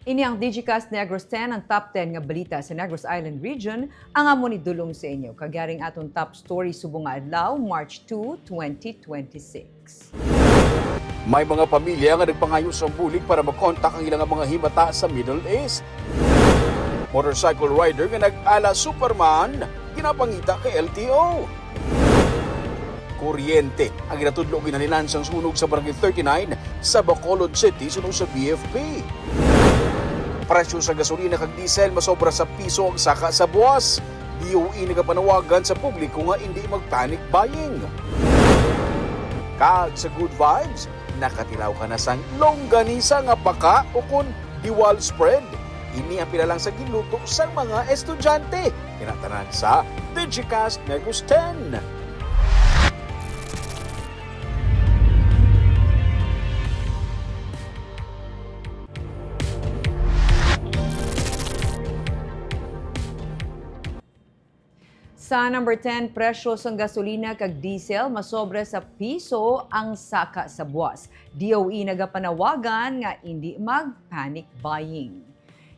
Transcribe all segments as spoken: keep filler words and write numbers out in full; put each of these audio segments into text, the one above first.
Ini ang Digicast Negros ten, ang top ten nga balita sa Negros Island Region, ang amon idulom sa inyo. Kag yari ang aton top story subong nga adlaw, March two, twenty twenty-six. May mga pamilya nga nagpangayo sang bulig para makontak ang ilang mga himata sa Middle East. Motorcycle rider nga nag-ala Superman, ginapangita kay L T O. Kuryente ang ginatudlo ginhalinan sang sunog sa Barangay thirty-nine sa Bacolod City, suno sa B F P. Presyo sa gasolina kag diesel masobra sa piso ang saka sa buwas. D O E nagapanawagan sa publiko nga indi mag-panic buying. Kag sa good vibes, nakatilaw ka na sang longganisa nga paka ukon diwal spread? Ini ang pila lang sa ginluto sang mga estudyante. Kinatanan sa Digicast Negros ten. Sa number ten, presyo sang gasolina kag diesel masobra sa piso ang saka sa buwas. D O E nagapanawagan nga indi mag-panic buying.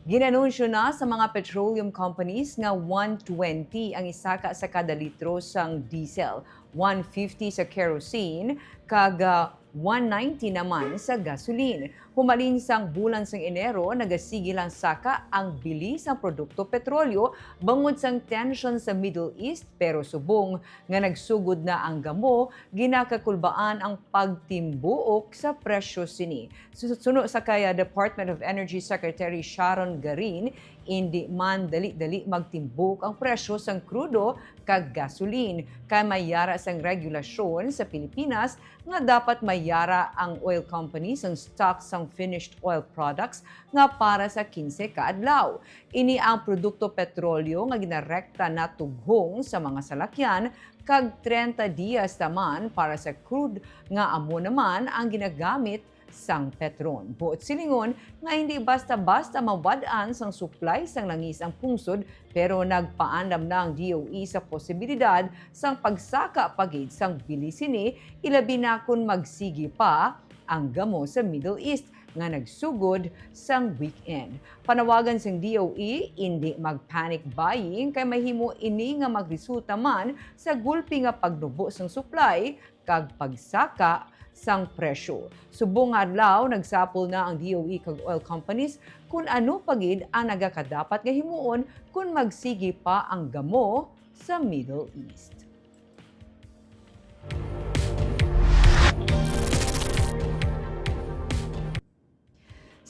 Ginanunsyo na sa mga petroleum companies nga one twenty ang isaka sa kada litro sang diesel, one fifty sa kerosene, kag, ah, one ninety naman sa gasoline. Humalin sang bulan sang Enero, nagasigi lang saka ang bili sang produkto petrolyo bangod sang tension sa Middle East, pero subong nga nagsugod na ang gamo, ginakakulbaan ang pagtimbuok sa presyo sini. Su-, suno sa kay Department of Energy Secretary Sharon Garin, indi man dali-dali magtimbuok ang presyo sang krudo kag gasoline, kay may yara sang regulasyon sa Pilipinas nga dapat may yara ang oil company sang stock sang finished oil products nga para sa kinse ka adlaw. Ini ang produkto petrolyo nga ginarekta na tughong sa mga salakyan, kag trenta dias naman para sa crude nga amo naman ang ginagamit sang Petron. Buot silingon nga hindi basta-basta mawad-an sang supply sang langis ang pungsod, pero nagpaandam na ang D O E sa posibilidad sang pagsaka pa gid sang bili sini, ilabi na kon magsigi pa ang gamo sa Middle East nga nagsugod sang weekend. Panawagan sang D O E, indi mag-panic buying kay mahimo ini nga magresulta man sa gulpi nga pagnubo sang supply kag pagsaka sang presyo. Subong nga adlaw, nagsapol na ang D O E kag oil companies kun ano pa gid ang nagakadapat nga himuon kon magsigi pa ang gamo sa Middle East.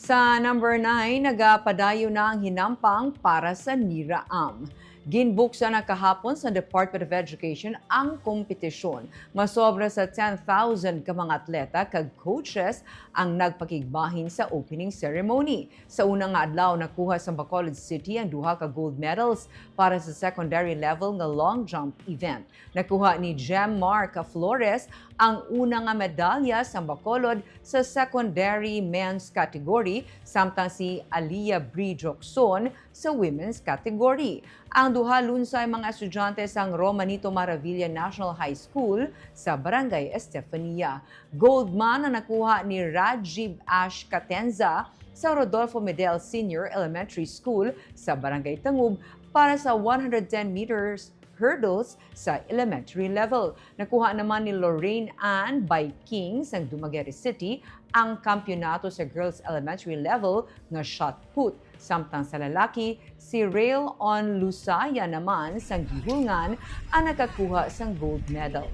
Sa number nine, nagapadayon na ang hinampang para sa NERA-AM. Ginbuksan na kahapon sa Department of Education ang kompetisyon. Masobra sa ten thousand ka mga atleta kag coaches ang nagpakigbahin sa opening ceremony. Sa una nga adlaw, nakuha sa Bacolod City ang duha ka gold medals para sa secondary level nga long jump event. Nakuha ni Jem Mark Flores ang una nga medalya sa Bacolod sa secondary men's category, samtang si Aliyah Bree Jocson sa women's category. Ang duha lunsay mga estudyante sang Romanito Maravilla National High School sa Barangay Estefania. Gold man ang nakuha ni Rajiv Ash Catenza sa Rodolfo Medel Senior Elementary School sa Barangay Tangub para sa one hundred ten meters hurdles sa elementary level. Nakuha naman ni Lorraine Ann Baiking sang Dumaguete City ang kampiyonato sa girls elementary level nga shot put, samtang sa lalaki, si Rail On Lusaya naman sang Guihulngan ang nakakuha sang gold medal.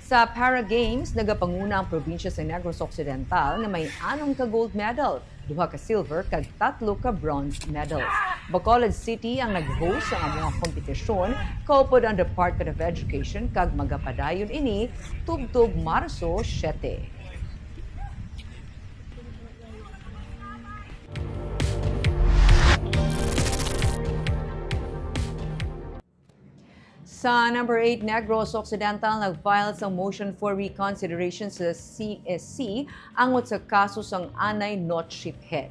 Sa Para Games, nagapanguna ang probinsya sa Negros Occidental nga may anom ka gold medal, duha ka silver kag tatlo ka bronze medals. Bacolod City ang nag-host sa amo nga kompetisyon, kaupod ang Department of Education, kag magapadayon ini tubtob Marso siete. Sa number eight, Negros Occidental nag-file sa motion for reconsideration sa C S C angot sa kaso sang anay not shiphead.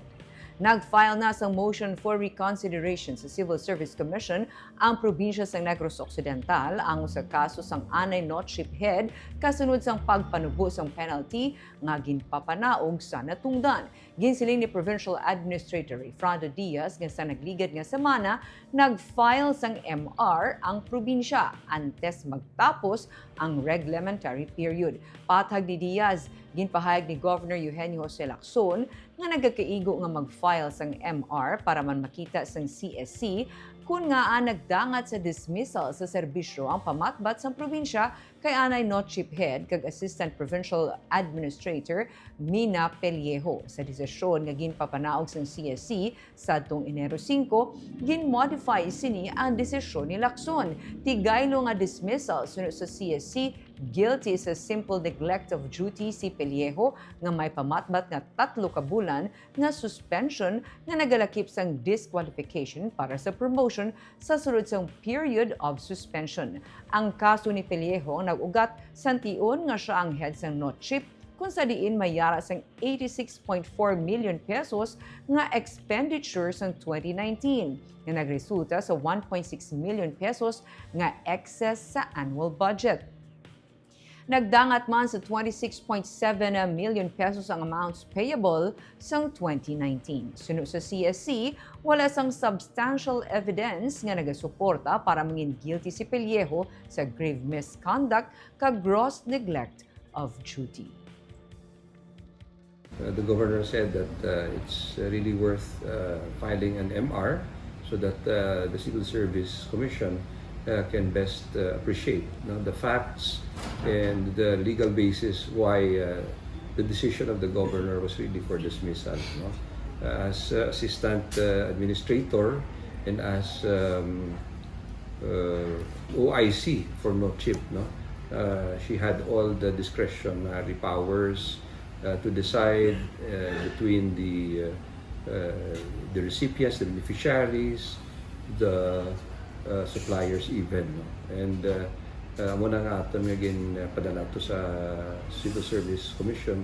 Nag-file na sang motion for reconsideration sa Civil Service Commission ang probinsya sang Negros Occidental, ang usa kaso sang anay notchip head kasunod sang pagpanubo sang penalty nga ginpapanaog sa natungdan. Ginsiling ni Provincial Administrator Efrando Diaz nga sa nagligad nga semana, nag-file sang M R ang probinsya antes magtapos ang reglementary period. Patag ni Diaz, ginpahayag ni Governor Eugenio Jose Lacson nga nagakaigo nga mag-file sang M R para man makita sang C S C kon ngaa nagdangat sa dismissal sa serbisyo ang pamatbat sang probinsya kay anay notchip head kag Assistant Provincial Administrator Mina Pellejo. Sa desisyon nga ginpapanaog sang C S C sadtong Enero singko, gin-modify sini ang desisyon ni Lacson. Tigaylo nga dismissal suno sa C S C, guilty sa simple neglect of duty si Pellejo nga may pamatbat nga tatlo ka bulan nga suspension nga nagalakip sang disqualification para sa promotion sa sulod sang period of suspension. Ang kaso ni Pellejo ang nag-ugat sa tion nga sia ang head sang notchip, kung sa diin may yara sang eighty-six point four million pesos nga expenditure sang twenty nineteen, nga nagresulta sa one point six million pesos nga excess sa annual budget. Nagdangat man sa twenty-six point seven million pesos ang amounts payable sang twenty nineteen. Suno sa C S C, wala sang substantial evidence nga nagasuporta para mangin guilty si Pellejo sa grave misconduct kag gross neglect of duty. Uh, the governor said that uh, it's really worth uh, filing an M R so that uh, the Civil Service Commission uh, can best uh, appreciate, no, the facts and the legal basis why uh, the decision of the governor was really for dismissal. No? Uh, as uh, assistant uh, administrator and as um, uh, O I C for notchip, no, uh, she had all the discretionary powers uh, to decide uh, between the uh, uh, the recipients, the beneficiaries, the uh, suppliers even, no? And uh, uh, amo na nga aton nga ginpadala to sa Civil Service Commission.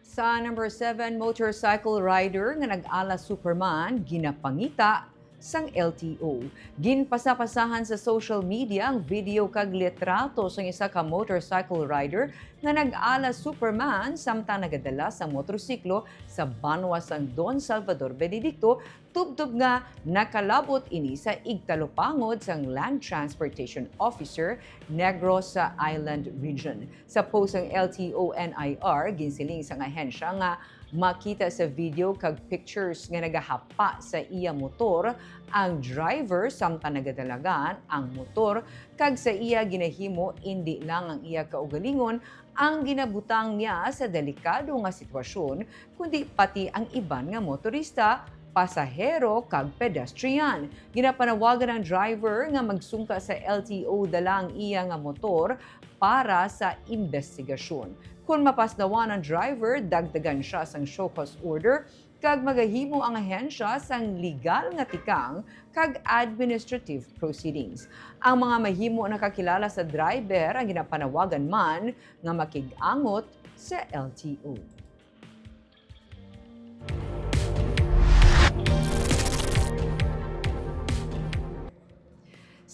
Sa number seven, motorcycle rider nga nag-ala Superman ginapangita sang L T O. Ginpasapasahan sa social media ang video kag litrato sang isa ka motorcycle rider nga nag-ala Superman samtang nagadala sang motorsiklo sa banwa sang Don Salvador Benedicto, tubtob nga nakalabot ini sa igtalupangod sang Land Transportation Officer, Negros Island Region. Sa post sang L T O N I R, ginsiling sang ahensya nga makita sa video kag pictures nga nagahapa sa iya motor ang driver samtang nagadalagan ang motor, kag sa iya ginahimo, indi lang ang iya kaugalingon ang ginabutang niya sa delikado nga sitwasyon, kundi pati ang iban nga motorista, pasahero, kag pedestrian. Ginapanawagan ang driver nga magsungka sa L T O dala ang iya nga motor para sa imbestigasyon. Kon mapasdawan ang driver, dagdagan siya sang show cause order kag magahimo ang ahensya sang legal nga tikang kag administrative proceedings. Ang mga mahimo nakakilala sa driver ang ginapanawagan man nga makig-angot sa L T O.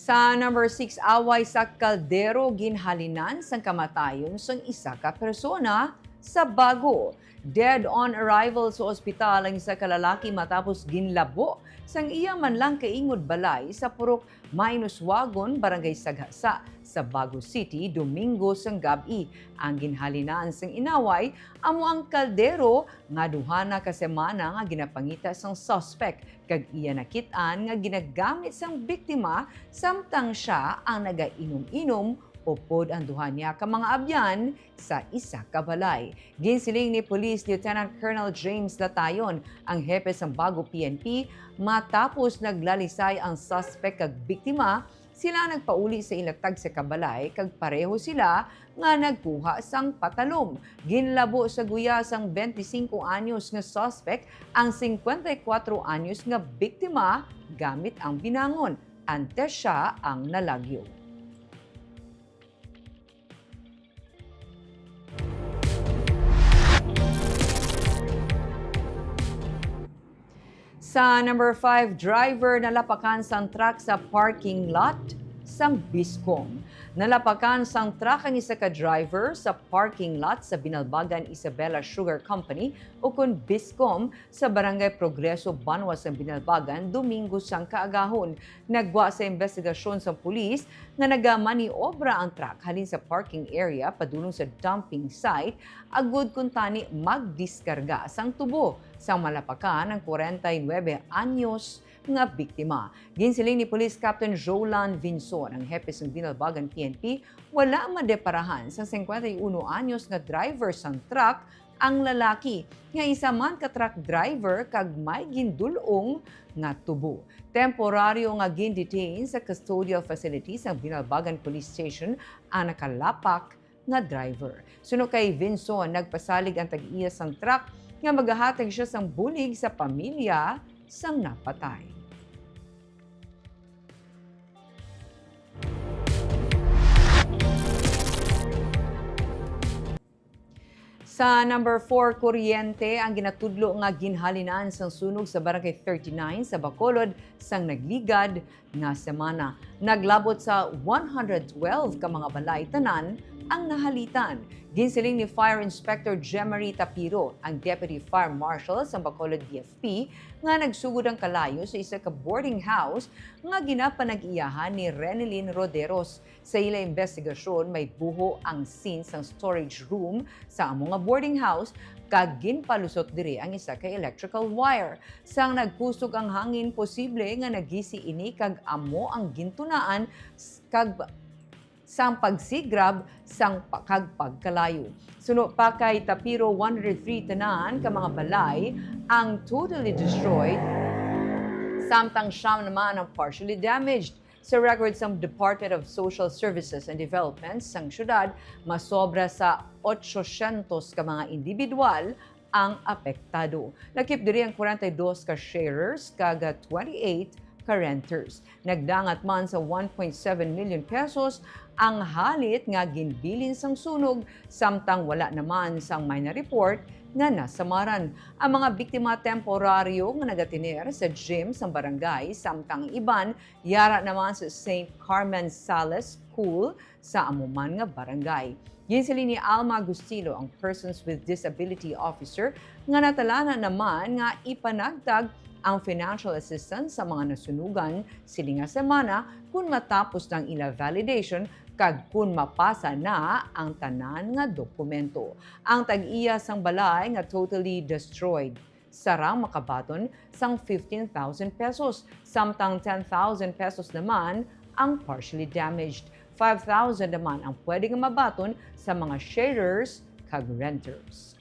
Sa number six, away sa kaldero ginhalinan sang kamatayon sang isa ka persona sa Bago. Dead on arrival sa ospital ang isa ka lalaki matapos ginlabo sang iya man lang kaingod balay sa Purok Mainuswagon, Barangay Saghasa, sa Bago City, Domingo sang gab-i. Ang ginhalinan sang inaway amo ang kaldero nga duha na ka semana nga ginapangita sang suspek, kag iya nakit-an nga ginagamit sang biktima samtang sia ang nagainom-inom upod ang duha niya ka mga abyan sa isa ka balay. Ginsiling ni Police Lieutenant Colonel James Latayon, ang hepe sang Bago P N P, matapos naglalisay ang suspek kag biktima, sila nagpauli sa ila tagsa ka balay kag pareho sila nga nagkuha sang patalom. Ginlabo sa guya sang bente-singko anyos nga suspek ang singkwenta y kuwatro anyos nga biktima gamit ang binangon, antes sia ang nalagyo. Sa number five, driver nalapakan sang truck sa parking lot sang Biscom. Nalapakan sang truck ang isa ka driver sa parking lot sa Binalbagan Isabela Sugar Company, ukon Biscom, sa Barangay Progreso, banwa sang Binalbagan, Domingo sang kaagahon. Naggwa sa imbestigasyon sang pulis nga nagamaniobra ang truck halin sa parking area padulong sa dumping site, agud kuntani magdiskarga sang tubo sang malapakan ang kwarenta y nuebe anyos nga biktima. Ginsiling ni Police Captain Jolan Vinson, ang hepe sang Binalbagan P N P, wala madeparahan sang singkwenta y uno anyos nga driver sang truck ang lalaki, nga isa man ka truck driver kag may gindul-ong nga tubo. Temporaryo nga gin-detain sa custodial facility sang Binalbagan Police Station ang nakalapak nga driver. Suno kay Vinson, nagpasalig ang tag-iya sang truck nga magahatag siya sang bulig sa pamilya sang napatay. Sa number four, kuryente ang ginatudlo nga ginhalinan sang sunog sa Barangay thirty-nine sa Bacolod sang nagligad nga semana. Naglabot sa one hundred twelve ka mga balay tanan ang nahalitan. Ginsiling ni Fire Inspector Jemary Tapiro, ang Deputy Fire Marshal sa Bacolod D F P, nga nagsugod ang kalayo sa isa ka boarding house nga ginapanag-iyahan ni Renelyn Roderos. Sa ila imbestigasyon, may buho ang scene sang storage room sa amo nga boarding house kag ginpalusot diri ang isa ka electrical wire. Sang nagkusog ang hangin, posible nga nagisi ini kag amo ang gintunaan s-, kag sang pagsigrab sang pa-, kag pagkalayo. Suno pa kay Tapiro, one hundred three tanan ka mga balay ang totally destroyed, samtang siyam naman ang partially damaged. Sa record sang Department of Social Services and Development sang siyudad, masobra sa otsosyentos ka mga individual ang apektado. Lakip diri ang kwarenta y dos ka sharers kag twenty-eight ka renters. Nagdangat man sa one point seven million pesos ang halit nga ginbilin sang sunog, samtang wala naman sang may na-report nga nasamaran. Ang mga biktima temporaryo nga nagatener sa gym sang barangay, samtang ang iban yara naman sa Saint Carmen Sales School sa amo man nga barangay. Ginsiling ni Alma Agustino, ang Persons with Disability Officer, nga natalanan naman nga ipanagtag ang financial assistance sa mga nasunugan sini nga semana kon matapos na ang ila validation kag kon mapasa na ang tanan nga dokumento. Ang tag-iya sang balay nga totally destroyed sarang makabaton sang fifteen thousand pesos, samtang ten thousand pesos naman ang partially damaged. Five thousand naman ang pwede nga mabaton sa mga sharers kag renters.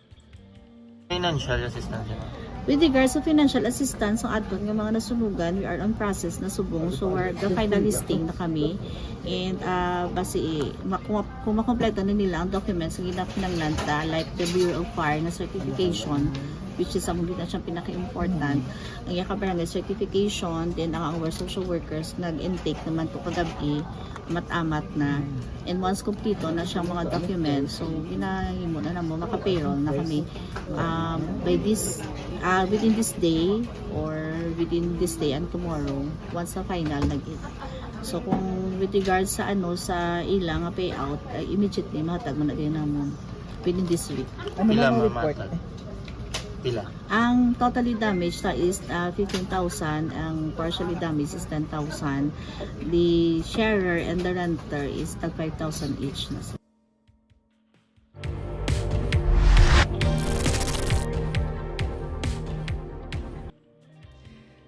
Financial assistance, ma'am. With regards to financial assistance, ang adto nga mga nasunugan, we are on process na subong. So, we're the final listing na kami. And uh, basi, ma- kung, kung makompleto na nila ang documents nga ginakinanglan ta, like the Bureau of Fire na certification, which is ang gina siyang pinaka-important. Ang iya ka barangay certification, then ang our social workers nag-intake naman to kagabi, amat-amat na. And once kompleto na siyang mga documents, so ginahimo na namo, maka-payroll na kami um, by this, uh, within this day or within this day and tomorrow, once na final na gid. So kung with regards sa ano, sa ila nga payout, uh, immediately mahatag mo na din namon within this week. Ano Pila, na ma'am, report? matag? Pila? Ang totally damaged sa is uh, fifteen thousand, ang partially damaged is ten thousand. The sharer and the renter is tag five thousand each na.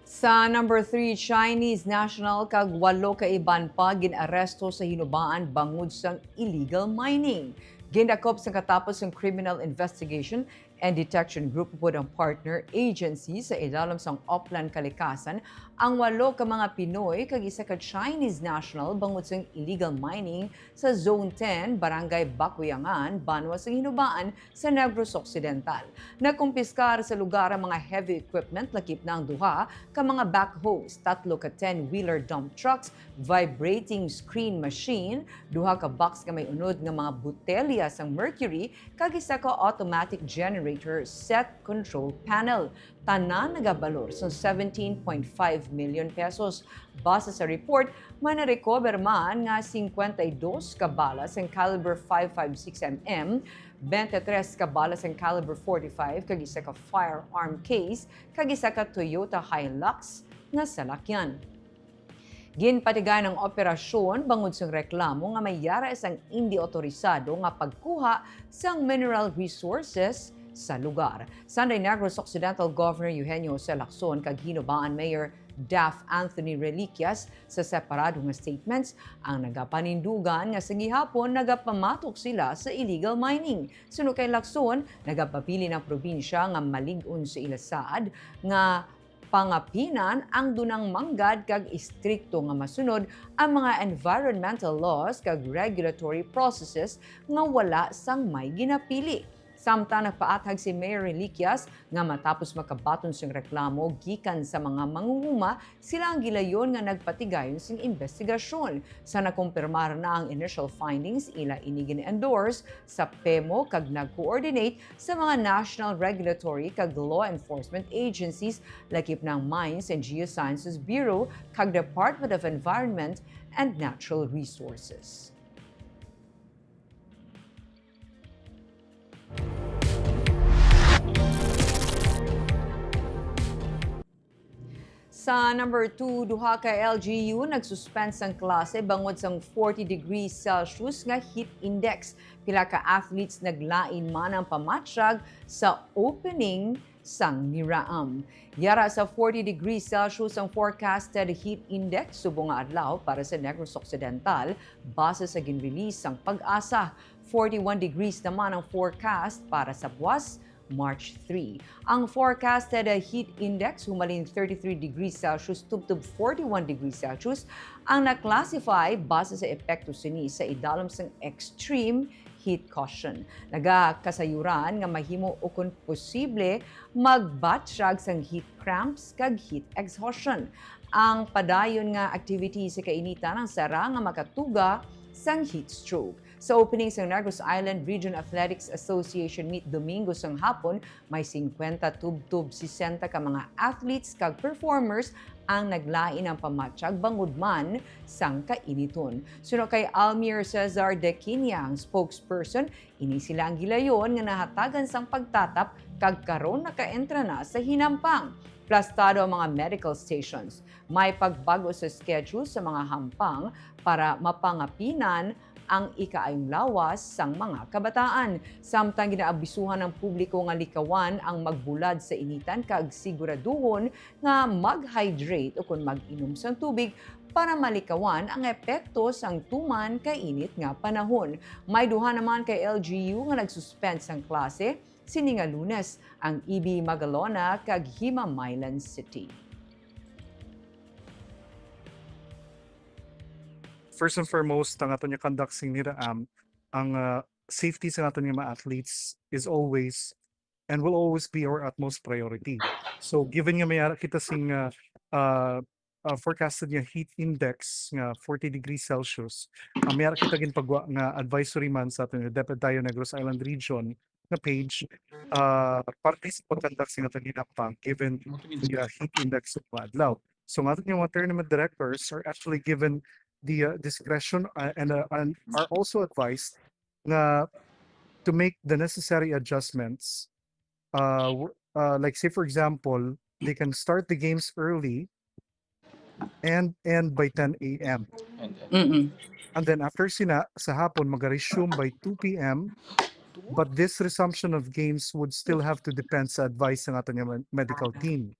Sa number three, Chinese national kag walo ka iban pa gin-aresto sa Hinubaan bangod sang illegal mining. Gindakop sa katapos sang Criminal Investigation and Detection Group upod ang partner agency sa ilalom sang Oplan Kalikasan ang walo ka mga Pinoy kag isa ka Chinese national bangod sang illegal mining sa Zone ten, Barangay Bakuyangan, banwa sang Hinubaan sa Negros Occidental. Nakumpiskar sa lugar ang mga heavy equipment, lakip na ang duha ka mga backhoes, tatlo ka ten-wheeler dump trucks, vibrating screen machine, duha ka box nga may unod nga mga botelya sang mercury, kag isa ka automatic generator. Refrigerator Set Control Panel. Tanan nagabalor sa seventeen point five million pesos. Base sa report, may na-recover man nga cincuenta y dos ka bala sang caliber five five six M M, twenty-three ka bala sang caliber forty-five, kag isa ka firearm case, kag isa ka Toyota Hilux nga salakyan. Ginpatigayon ang operasyon bangod sang reklamo nga may yara sang indi otorisado nga pagkuha sang mineral resources sa lugar. Sunday, Negros Occidental Governor Eugenio Jose Lacson kag Hinobaan Mayor Daph Anthony Reliquias sa separado nga statements ang nagapanindugan nga sa gihapon nagapamatok sila sa illegal mining. Suno kay Lacson, nagapabilin ang probinsya nga malig-on sa ila saad nga pangapinan ang dunang manggad kag istrikto nga masunod ang mga environmental laws kag regulatory processes nga wala sang may ginapili. Samtang nagpaathag si Mayor Reliquias nga matapos makabaton sing reklamo gikan sa mga manguhuma, sila ang gilayon nga nagpatigayon sing imbestigasyon. Sa nakumpirmar na ang initial findings, ila ini gin-endorse sa PEMO kag nag-coordinate sa mga national regulatory kag law enforcement agencies, lakip na ang Mines and Geosciences Bureau kag Department of Environment and Natural Resources. Sa number two, duha ka L G U nagsuspend sang klase bangod sang forty degrees Celsius nga heat index. Pila ka athletes naglain man ang pamatyag sa opening sang NERAM. Yara sa forty degrees Celsius ang forecasted heat index subong nga adlaw para sa Negros Occidental, base sa gin-release sang PAGASA. Forty-one degrees naman ang forecast para sa buwas, March three. Ang forecasted heat index humalin thirty-three degrees Celsius tubtob forty-one degrees Celsius ang na-classify base sa epekto sini sa idalom sang extreme heat caution. Nagakasayuran nga mahimo ukon posible magbatyag sang heat cramps kag heat exhaustion. Ang padayon nga activity sa kainitan ang sara nga makatuga sang heat stroke. Sa opening sang Negros Island Region Athletics Association Meet Domingo sang hapon, may singkwenta tubtob sesenta ka mga athletes kag performers ang naglain ang pamatyag bangod man sang kainiton. Suno kay Almir Cesar de Quiña, ang spokesperson, ini sila ang gilayon nga nahatagan sang pagtatap kag karon nakaentra na sa hinampang. Plastado ang mga medical stations. May pagbag-o sa schedule sa mga hampang para mapangapinan ang ikaayong lawas sang mga kabataan. Samtang ginaabisuhan ang publiko nga likawan ang magbulad sa initan kag siguraduhon nga mag-hydrate ukon mag-inom sang tubig para malikawan ang epekto sang tuman kainit nga panahon. May duha naman ka L G U nga nag-suspend sang klase sini nga Lunes, ang E B Magalona kag Himamaylan City. First and foremost, ang aton nga conduct sing NERAM, ang, ah, safety sa aton nga mga athletes is always and will always be our utmost priority. So, given nga may ara kita sing, ah, ah, ah, forecasted nga heat index nga forty degrees Celsius, ah, may ara kita ginpagwa nga advisory man sa aton nga DepEd Tayo Negros Island Region nga page, ah, para sa pag-conduct sing aton nga hinampang given the, ah, heat index sa mga adlaw. So, ang aton nga mga tournament directors are actually given the, ah, discretion, ah, and, ah, and are also advised nga to make the necessary adjustments. Uh, w- uh, like, say, for example, they can start the games early and end by ten a.m. And then, Mm-mm. And then after sina, sa hapon, mag-resume by two p.m. But this resumption of games would still have to depend sa advice ng aton nga med- medical team.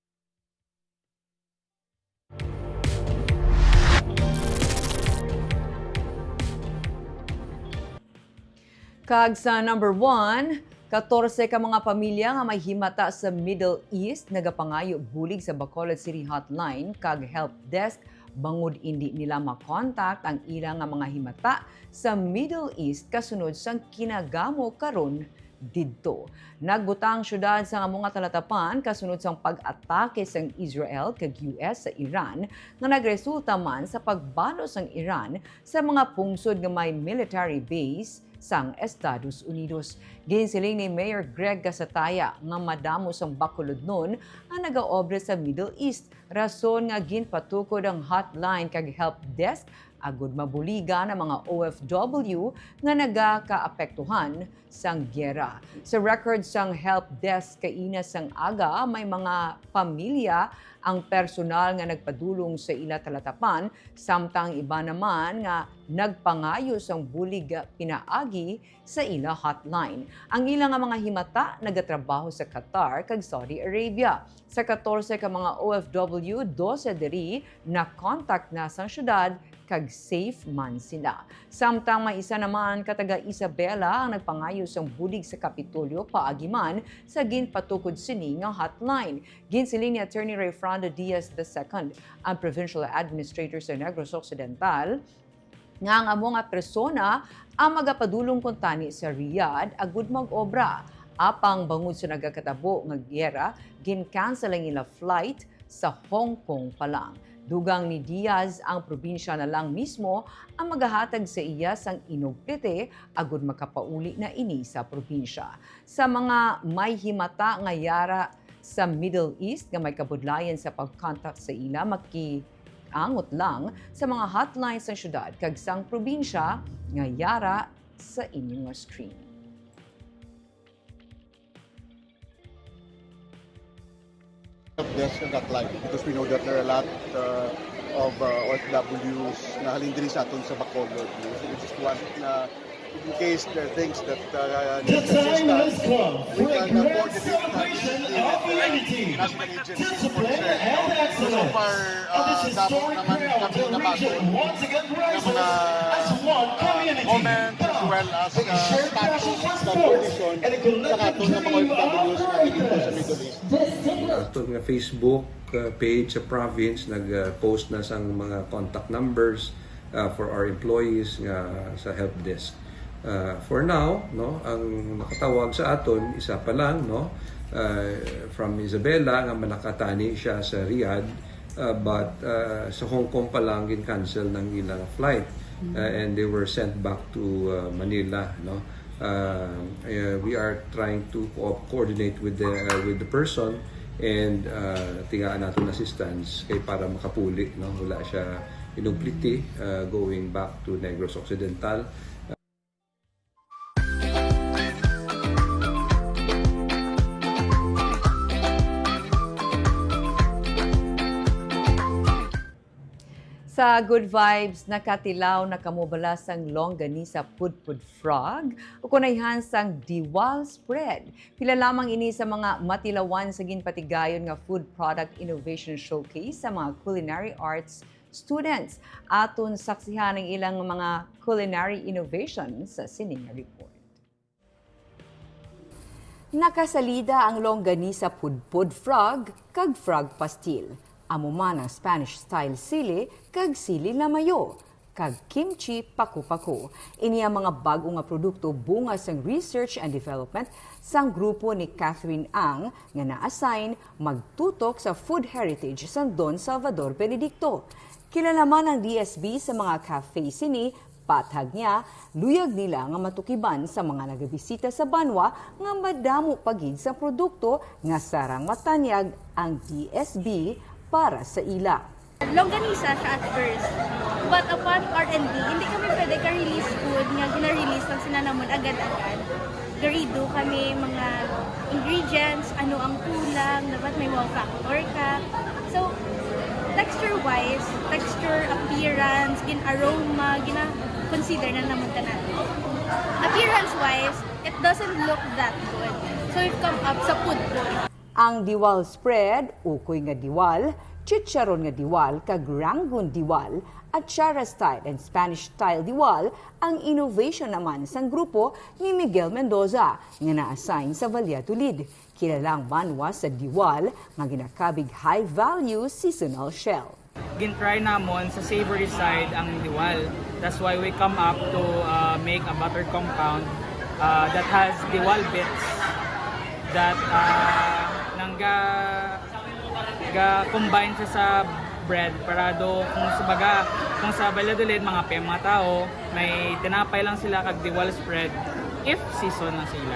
Kag sa number one, katorse ka mga pamilya nga may himata sa Middle East nagapangayo bulig sa Bacolod City Hotline kag Help Desk bangod indi nila makontak ang ila nga mga himata sa Middle East kasunod sang kinagamo karon didto. Nagbutang ang syudad sang amo nga talatapan kasunod sang pag-atake sang Israel kag U S sa Iran nga nagresulta man sa pagbalo sang Iran sa mga pungsod nga may military base sang Estados Unidos. Ginsiling ni Mayor Greg Gasataya nga madamo sang Bacolodnon ang nagaobra sa Middle East, rason nga ginpatukod ang hotline kag help desk agud mabuligan ang mga O F W nga nagakaapektuhan sang giyera. Sa record sang help desk kaina sang aga, may mga pamilya ang personal nga nagpadulong sa ila talatapan, samtang iba naman nga nagpangayo sang bulig pinaagi sa ila hotline. Ang ila nga mga himata nagatrabaho sa Qatar kag Saudi Arabia. Sa katorse ka mga O F W, dose diri na-contact na sang syudad kag safe man sila. Samtang may isa naman ka taga Isabela ang nagpangayo sang bulig sa Kapitolyo paagi man sa ginpatukod sini nga hotline. Ginsiling ni Attorney Rayfrando Diaz the second, ang provincial administrator sa Negros Occidental, nga ang amo nga persona ang magapadulong kuntani sa Riyadh agud mag-obra. Apang bangod sa nagakatabo nga giyera, gin-cancel ang ila flight sa Hong Kong pa lang. Dugang ni Diaz, ang probinsya na lang mismo ang magahatag sa iya sang inugpiti agud makapauli na ini sa probinsya. Sa mga may himata nga yara sa Middle East nga may kabudlayan sa pag-contact sa ila, makiangot lang sa mga hotlines sang syudad kag sang probinsya nga yara sa inyo nga screen. Help desk in that line because we know that there are a lot uh, of uh, O F Ws na halin diri sa aton sa Bacolod. So we just want na in case there are things that uh, need assistance, we can uh, coordinate that with the uh, national agency concerned. So, so far, uh, damo naman kami nabasol nga mga uh, comments as well as uh, status sa condition sa aton nga mga O F Ws nga dito sa Middle East. Aton nga Facebook uh, page sa province nag-post na sang mga contact numbers uh, for our employees nga sa help desk. Uh, for now, no, ang makatawag sa aton isa pa lang, no, uh, from Isabela nga manakatani siya sa Riyadh, uh, but uh, sa Hong Kong pa lang gin-cancel ng ilang flight uh, and they were sent back to uh, Manila, no. Uh, uh, we are trying to co- coordinate with the uh, with the person and uh, tigaan naton assistance kay para makapuli, no, wala siya inugpiti uh, going back to Negros Occidental. Sa Good Vibes, nakatilaw na kamo bala sang longganisa pudpud frog, ukon ayhan sang diwal spread. Pila lamang ini sa mga matilawan sa ginpatigayon nga Food Product Innovation Showcase sa mga Culinary Arts students. Aton saksihan ang ilang mga culinary innovations sa sining report. Nakasalida ang longganisa pudpud frog kag frog pastil. Amo man ang Spanish style sili kag sili lamayo, kag kimchi paku-paku. Ini ang mga bag-o nga produkto bunga sang research and development sang grupo ni Catherine Ang nga na-assign magtutok sa food heritage sang Don Salvador Benedicto. Kilala man ang D S B sa mga cafe sini. Patag niya, luyag nila nga matukiban sa mga nagabisita sa banwa nga madamo pa gid sa produkto nga sarang matanyag ang D S B para sa ila. Longganisa siya at first. But upon R and D, hindi kami pwede ka-release food nga gina-release lang sila namon agad-agad. Garido kami mga ingredients, ano ang kulang, dapat may wow factor ka. So, texture-wise, texture, appearance, gin-aroma, gina-consider na naman ka natin. Appearance-wise, it doesn't look that good. So, we've come up sa pudpud. Ang diwal spread, ukoy nga diwal, chicharon nga diwal, kag Rangoon diwal, atsara style and Spanish style diwal ang innovation naman sang grupo ni Miguel Mendoza nga na-assign sa Valladolid. Kilala ang banwa sa diwal nga ginakabig high-value seasonal shell. Gin-try namon sa savory side ang diwal. That's why we come up to uh, make a butter compound uh, that has diwal bits that uh, nangga ga-combine siya sa Bread, parado, kung sa baga, kung sa Valladolid, mga pay mga tao, may tinapay lang sila kag diwal spread, if season lang sila.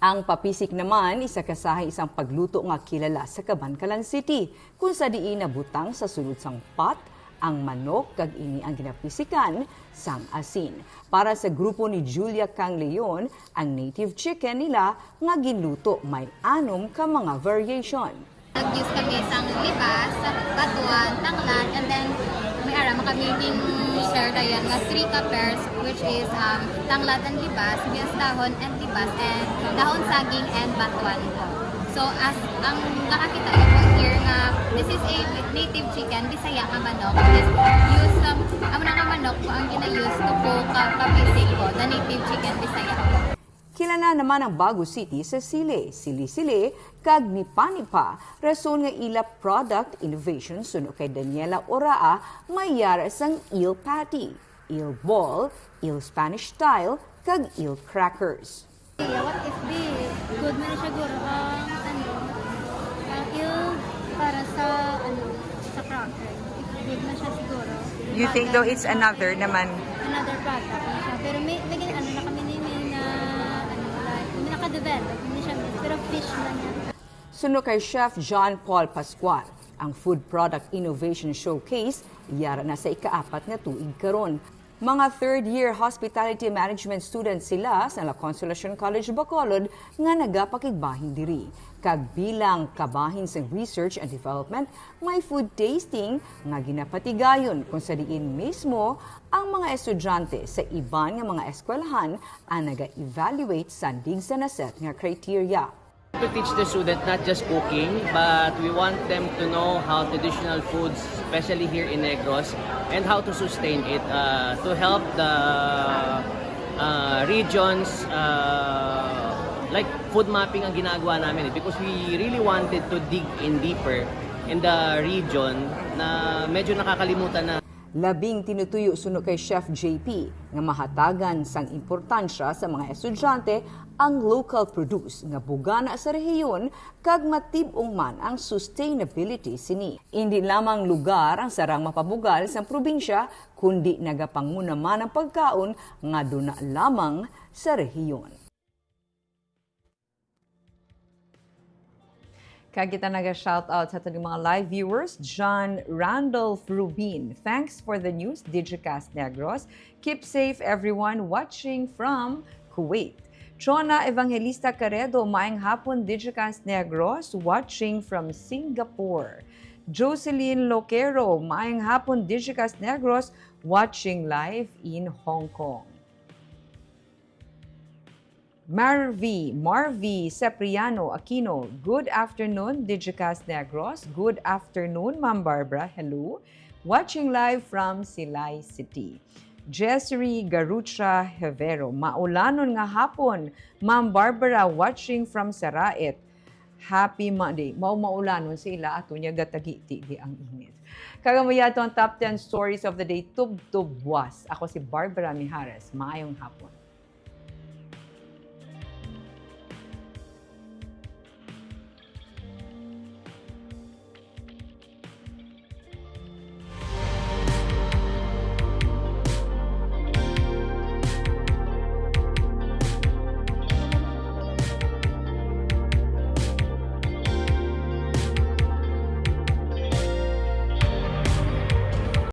Ang papisik naman, isa kasahay isang pagluto nga kilala sa Kabankalan City, kung sa diin nabutang sa sulod sang pot ang manok kag ini ang ginapisikan sang asin. Para sa grupo ni Julia Kang Leon, ang native chicken nila nga ginluto may anom ka mga variation. Nag-use kami sang libas, batuan, tanglad, and then may ara man kami gin-share dayon nga three ka pairs, which is um, tanglad and libas, sibuyas dahon and libas, and dahon saging and batuan po. So as ang nakakita niyo po here nga this is a native chicken, Bisaya nga manok. This use um, amo na nga manok po ang gina-use to po ka papisik po, the native chicken Bisaya po. Kilala naman ang Bago City sa sili, sili-sili, kag nipa-nipa, rason nga ila product innovation suno kay Daniela Oraa may yara sang eel patty, eel ball, eel Spanish style, kag eel crackers. What if di good man siya guro ang ano, ang eel para sa ano, sa cracker. If good man siya siguro. You think though it's another naman? Another product na siya. Pero may, may gin- ano na kami ni may na ano, like, may naka-develop, hindi siya meat, pero fish man niya. Suno kay Chef John Paul Pascual, ang Food Product Innovation Showcase yara na sa ikaapat nga tuig karon. Mga third year hospitality management students sila sa La Consolacion College Bacolod nga nagapakigbahin diri. Kag bilang kabahin sa research and development, may food tasting nga ginapatigayon kung sa diin mismo ang mga estudyante sa iban nga mga eskwelahan ang naga-evaluate sandig sa naset nga criteria. To teach the student not just cooking, but we want them to know how traditional foods, especially here in Negros, and how to sustain it uh, to help the uh, regions uh, like food mapping ang ginagawa namin eh, because we really wanted to dig in deeper in the region na medyo nakakalimutan na. Labing tinutuyo suno kay Chef J P nga mahatagan sang importansya sa mga estudyante ang local produce nga bugana sa rehiyon kag matib-ong man ang sustainability sini. Indi lamang lugar ang sarang mapabugal sang probinsya, kundi nagapanguna man ang pagkaon nga duna lamang sa rehiyon. Kag kita naga-shoutout sa aton mga live viewers, John Randolph Rubin. Thanks for the news, Digicast Negros. Keep safe, everyone, watching from Kuwait. Chona Evangelista Caredo, maayong hapon, Digicast Negros, watching from Singapore. Jocelyn Loquero, maayong hapon, Digicast Negros, watching live in Hong Kong. Marvi, Marvi Sepriano Aquino, good afternoon, Digicast Negros. Good afternoon, Ma'am Barbara. Hello. Watching live from Silay City. Jessery Garucha Hevero, maulanon nga hapon, Ma'am Barbara, watching from Saraet. Happy Monday. Mao maulanon sa ila ato niya gatagiti di ang init. Kag amo yato ang top ten stories of the day, tubtob buwas. Ako si Barbara Mijares. Maayong hapon.